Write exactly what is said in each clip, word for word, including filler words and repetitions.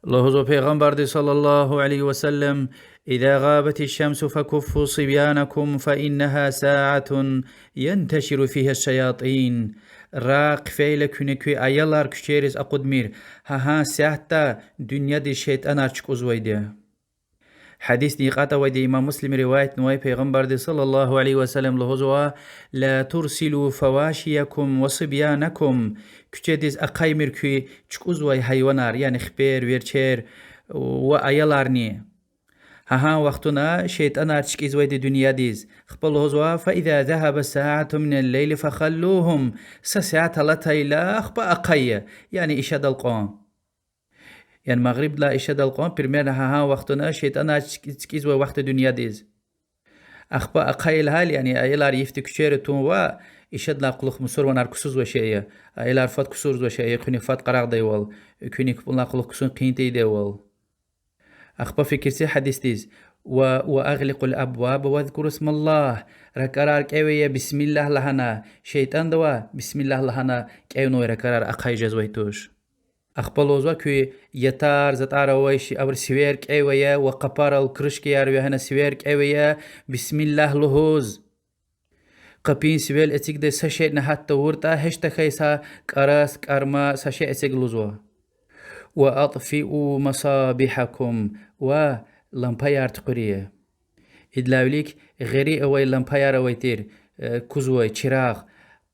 Лугьузва Пайгъамбарди صلى الله عليه وسلم: إذا غابت الشمس فكفوا صبيانكم فإنها ساعة ينتشر فيها الشياطين. Рагъ хъфейла куьне куь аялар куьчейриз акъудмир, гьа гьа сятда дуьньядиз шейтӀанар чукӀузвайди я. Гьадисдин икьван авайди имам Муслима риваятнавай, Пайгъамбарди صلى الله عليه وسلم лугьузва: لا ترسلوا فواشيكم وصبيانكم. Куьчедиз ахъаймир куь чукӀузвай гьайванар, яни хипер, верчер ва аяларни. Гьа гьа вахтунда шейтӀанар чкӀизвайди дуьньядиз. Ахпа лугьузва: فإذا ذهب ساعة من الليل فخلوهم. Са сят алатайла ахпа ахъая, яни ишадал кьван. Яни магърибдилай ишадал кьван, примерно гьа гьа вахтунда шейтӀанар чкӀи-, чкӀизвай вахт я дуьньядиз. Ахпа ахъая лагьайла, яни аялар йифди куьчейра тунва, ишадилай кьулухъ мусурманар ксузвай шей я. Аялар фад ксурзавай шей я, куьник фад къарагъдайвал, куьник кпӀунилай кьулухъ ксун къен тийидайвал. Ахпа фикир це гьадисдиз: وأغلقوا الأبواب واذكروا اسم الله. РакӀарар кӀеве, бисмиллагь лагьана, шейтӀандавай бисмиллагь лагьана кӀевнавай ракӀарар ахъай жезвай туш. Ахпа лугьузва куь ятар-затӀар авай ши-, абур сивер кӀеве ва къапарал крышкаяр вегьена сивер кӀеве, бисмиллагь лугьуз. Къапин сивел эцигдай са шейни гьат тавуртӀа, гьич тахьай са кӀарас, кӀарма са шей эциг лугьузва. وأطفئوا مصابيحكم. Ва лампаяр туькъуьрия. Идалай вилик гъери авай лампаяр авай тир, э, кузвай чирагъ.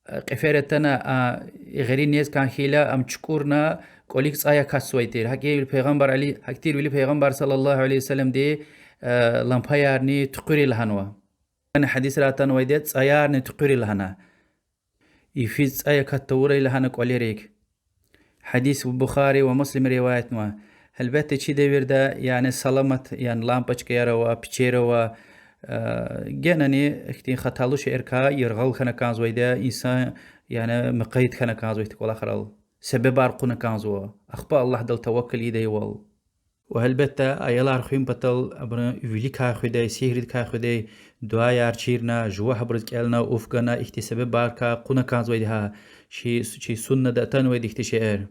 Э, кьефер атана, а, гъери нез кӀан хьайила, ам чукӀурна кӀвалик цӀай акатзавай тир. ГьакӀ вили Пайгъамбар Али, гьахьтин вили Пайгъамбар صلى الله عليه وسلمди, э, лампаярни туькъуьрия лагьанва. Гьана гьадисра атанвайди я цӀаярни туькъуьрия лагьана. Йифиз цӀай акат тавурай лагьана кӀвалерик. Гьадис Бухари ва Муслима риваятнава. Гьелбетда, чи девирда, яни, саламат, яни, лампочкаяр ава, пичер ава, э, генани ихьтин хаталу шейэрикай яргъал хьана кӀанзавайди я, инсан, яни, мукъайит хьана кӀанзава ихьтин кӀвалахрал. Себебар кьуна кӀанзава, ахпа Аллагьдал таваккул ийидайвал. Ва гьелбетда, аялар хуьн патал абурун виликай хуьдай, сигьридикай хуьдай дуьаяр чирна, жува гьабуруз кӀелна, уф гана, ихьтин себебарикай кьуна кӀанзавайди гьа, чи, чи суннада атанвайди ихьтин шейэр.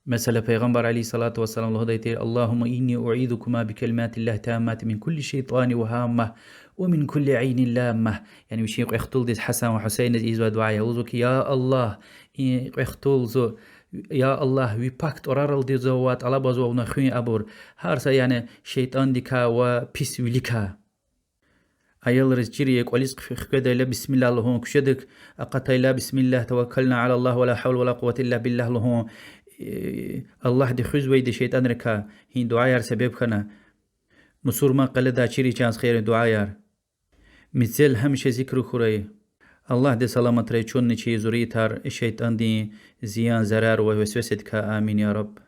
Месела, Пайгъамбар عليه الصلاة والسلام лугьудай тир: اللهم إني أعيذكما بكلمات الله التامات من كل شيطان وهامة ومن كل عين لامة. Яни вичин кьве хтулдиз, Гьасан ва Гьусейниз, ийизвай дуьа я. Лугьузва хьи: Я Аллагь, и кьве хтул зу, я Аллагь, ви пак тӀвараралди зун ваз тӀалабзава вуна хуьн абур, гьар са, яни, шейтӀандикай ва пис виликай. Аялриз чир ая, кӀвализ хъф-, хкведайла бисмиллагь лугьун, куьчедик акъатайла بسم الله توكلنا على الله ولا حول ولا قوة إلا بالله лугьун, э, Аллагьди хуьзвайди шейтӀанрикай. Гьи дуьаяр себеб хьана. Мусурман къеледай чириз чаз хьайи дуьаяр. Мецел гьамиша зикр хьурай. Аллагьди саламатрай чунни чи зуррияр шейтӀандин зиян, зарар ва весвесадикай. Амин, я Рабб.